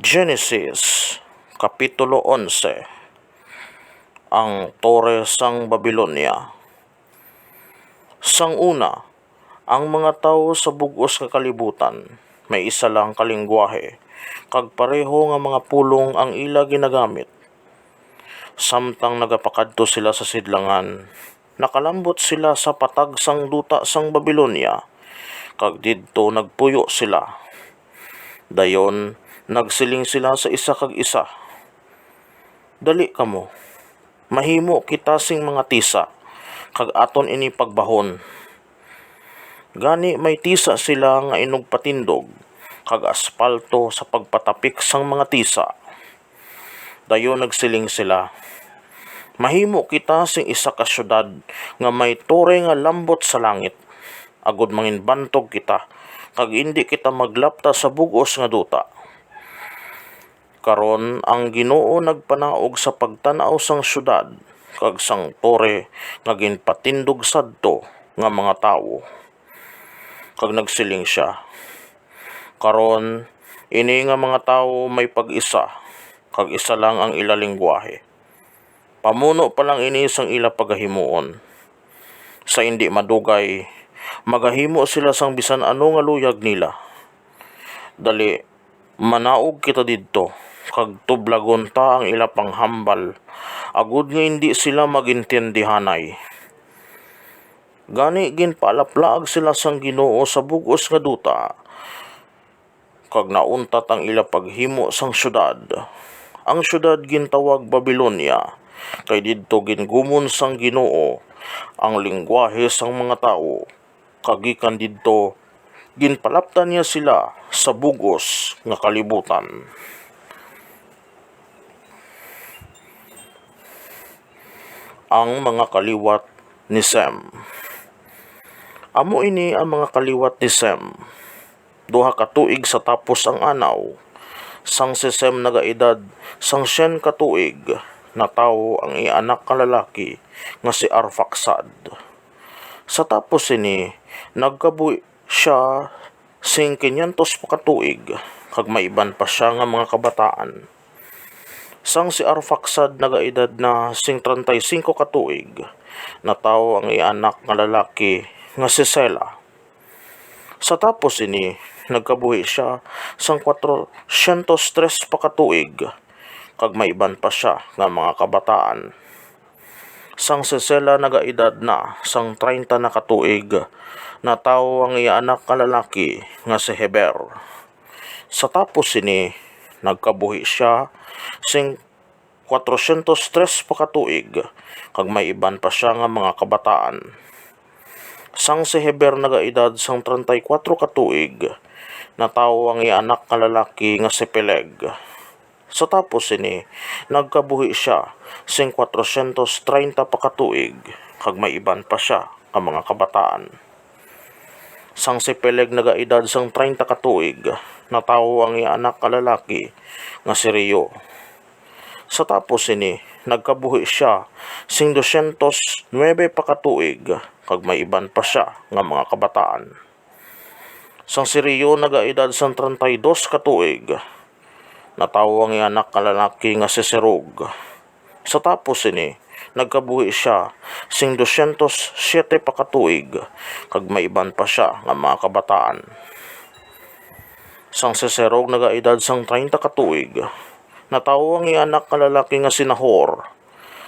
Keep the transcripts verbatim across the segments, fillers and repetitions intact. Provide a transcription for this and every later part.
Genesis, Kapitulo onse. Ang Tore sang Babilonia. Sang una, ang mga tawo sa bug-os nga kalibutan may isa lang ka linggwahe, kag pareho nga mga pulong ang ila ginagamit. Samtang nagapakadto sila sa sidlangan, nakalambot sila sa patag sang duta sang Babilonia, kag didto nagpuyo sila. Dayon, nagsiling sila sa isa kag isa, "Dali kamo, mahimo kita sing mga tisa, kag aton ini pagbahon. Gani may tisa sila nga inugpatindog, kag aspalto sa pagpatapik sang mga tisa." Dayon nagsiling sila, "Mahimo kita sing isa ka siyudad nga may tore nga lambot sa langit, agod manginbantog kita, kag indi kita maglapta sa bug-os nga duta." Karon ang Ginoo nagpanaog sa pagtan-aw sang siyudad kag sang tore nga ginpatindog sadto nga mga tawo, kag nagsiling sia, "Karon, ini nga mga tawo may pag-isa, kag isa lang ang ila linggwahe. Pamuno pa lang ini sang ila pagahimuon. Sa indi madugay, magahimo sila sang bisan ano nga luyag nila. Dali, manaog kita didto, kag tublagon ta ang ila panghambal, agod nga indi sila magintindihanay." Gani ginpaalaplaag sila sang Ginoo sa bug-os nga duta, kag nauntat ang ila paghimo sang siyudad. Ang siyudad gintawag Babilonia, kay didto gingumon sang Ginoo ang linggwahe sang mga tawo, kag gikan didto ginpalaptan niya sila sa bug-os nga kalibutan. Ang mga kaliwat ni Sem. Amo ini ang mga kaliwat ni Sem. Duha ka tuig sa tapos ang anaw, sang si Sem nagaedad sang syen ka tuig, natawo ang iya anak nga lalaki nga si Arfaxad. Sa tapos sini, nagkabuhi sia sing kinyentos pa ka tuig, kag may iban pa sia nga mga kabataan. Sang si Arfaxad nagaedad na sing treinta y cinco ka tuig, natawo ang iya anak nga lalaki nga si Sela. Sa tapos sini, nagkabuhi sia sang kwatrosyentos tres pa ka tuig, kag may iban pa sia nga mga kabataan. Sang si Sela nagaedad na sang treinta na ka tuig, natawo ang iya anak nga lalaki nga si Heber. Sa tapos sini, nagkabuhi sia sing kwatrosyentos tres pa ka tuig, kag may iban pa sia nga mga kabataan. Sang si Heber nagaedad sang treinta y cuatro ka tuig, natawo ang iya anak nga lalaki nga si Peleg. Sa tapos sini, nagkabuhi sia sing kwatrosyentos treinta pa ka tuig, kag may iban pa sia nga mga kabataan. Sang si Peleg nagaedad sang treinta ka tuig, natawo ang iya anak nga lalaki nga si Reu. Sa tapos sini, nagkabuhi sia sing dosyentos nuebe pa ka tuig, kag may iban pa sia nga mga kabataan. Sang si Reu nagaedad sang treinta y dos ka tuig, natawo ang iya anak nga lalaki nga si Serug. Sa tapos sini, nagkabuhi sia sing dosyentos siete pa ka tuig, kag may iban pa sia nga mga kabataan. Sang si Serug nagaedad sang treinta ka tuig, natawo ang iya anak nga lalaki nga si Nahor.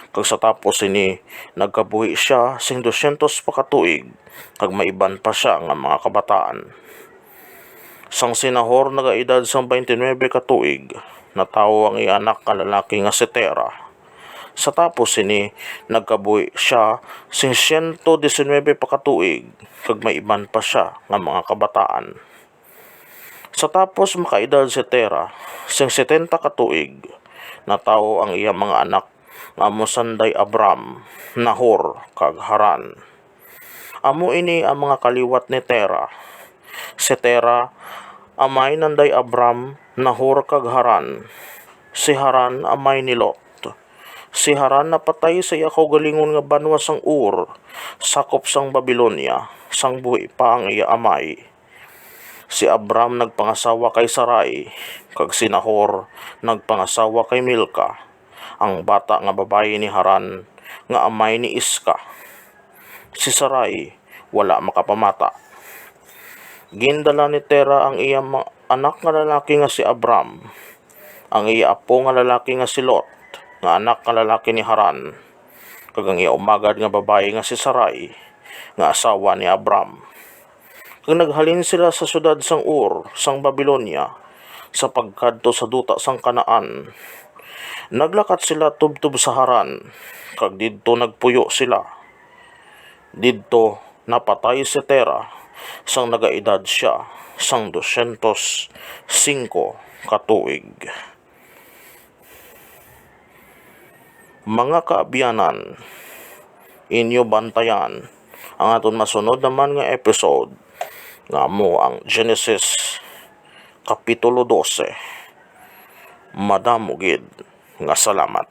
Kag sa tapos sini, nagkabuhi sia sing dosyentos pa ka tuig, kag may iban pa sia nga mga kabataan. Sang si Nahor nagaedad sang twenty-nine ka tuig, natawo ang iya anak nga lalaki nga si Tera. Sa tapos sini, nagkabuhi sia sing siyento disinwebe pa ka tuig, kag may iban pa sia nga mga kabataan. Sa tapos makaedad si Tera sing setenta ka tuig, natawo ang iya mga anak nga amo sanday Abram, Nahor, kag Haran. Amo ini ang mga kaliwat ni Tera. Si Tera amay nanday Abram, Nahor, kag Haran. Si Haran amay ni Lot. Si Haran napatay sa iya kaugalingon nga banwa sang Ur, sakop sang Babilonia, sang buhi pa ang iya amay. Si Abram nagpangasawa kay Sarai, kag si Nahor nagpangasawa kay Milca, ang bata nga babayi ni Haran, nga amay ni Isca. Si Sarai wala makapamata. Gindala ni Tera ang iya ma-, anak nga lalaki nga si Abram, ang iya apo nga lalaki nga si Lot, nga anak nga lalaki ni Haran, kag ang iya umagad nga babayi nga si Sarai, nga asawa ni Abram. Kag naghalin sila sa siyudad sang Ur sang Babilonia, sa pagkadto sa duta sang Canaan. Naglakat sila tubtob sa Haran, kag didto nagpuyo sila. Didto napatay si Tera sang nagaedad sia sang dosyentos singko ka tuig. Mga kaabyanan, inyo bantayan ang aton masunod naman nga episode, nga amo ang Genesis Kapitulo dose. Madamo gid nga salamat.